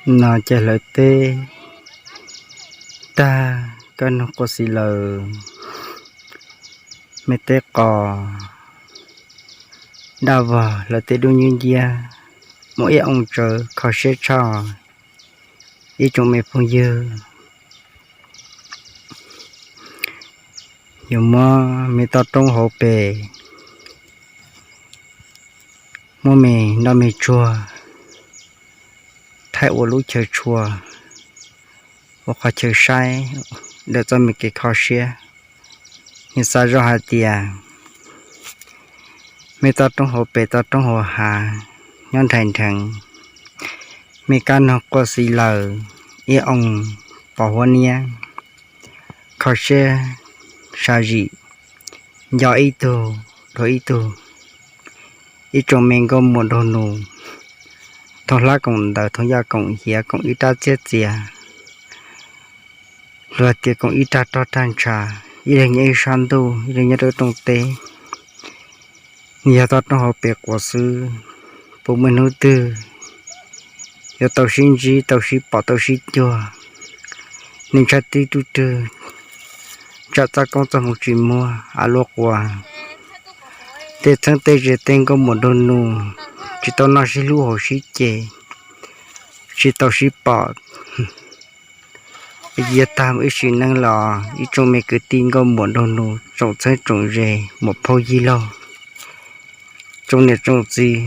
No ces hlawv teb tag, kaj nug quas xis lawm, me teb qos daj vog, hlawv teb dub nciab nciab, muaj ib oo tsawv kho siab tshaj. Ib tsoom me phooj ywg, yuav muab me toj roob hauv pes, muab me nroj me tsuag thaij ua lub chaw tshua, ua qhov chaw saib, lawv txoj me kev kho siab. Nws xav zoj hais tias me toj roob hauv pes toj roob hauv hav nyob nrhais nrheev, me kaj nug quas xis lawm, ib oo pos huab niab, kho siab sam zim, nco ib tug dhau ib tug. Ib tsoom me nkauj muam nraug nus, thooj hlab koom ntawv, thooj yaj koom hiav, koom ib rab txiab txias, luag tias koom ib rag rog rag ntsha, ib leeg nyob ib sab ntuj, ib leeg nyob rau rooj teb. Nws yog toj roob hauv pes quas xwb, puas muaj hnub twg yuav tau sib ntsib, tau sib pom, tau sib cuag? Neeg tshaib tib ruj rwg, tsam txoj koob txoj hmoov tsis muaj, av luaj quas, tej txheeb tej ze, tej nkauj muam nraug nus tsis tau noj sib hlub haus sib ce, tsis tau sib pom. Yuav tag mus ib sim neej los ib tsoom me kwv tij nkauj muam nraug nus, tsoom txheeb tsoom ze, muam phauj yij laug, tsoom niam tsoom txiv,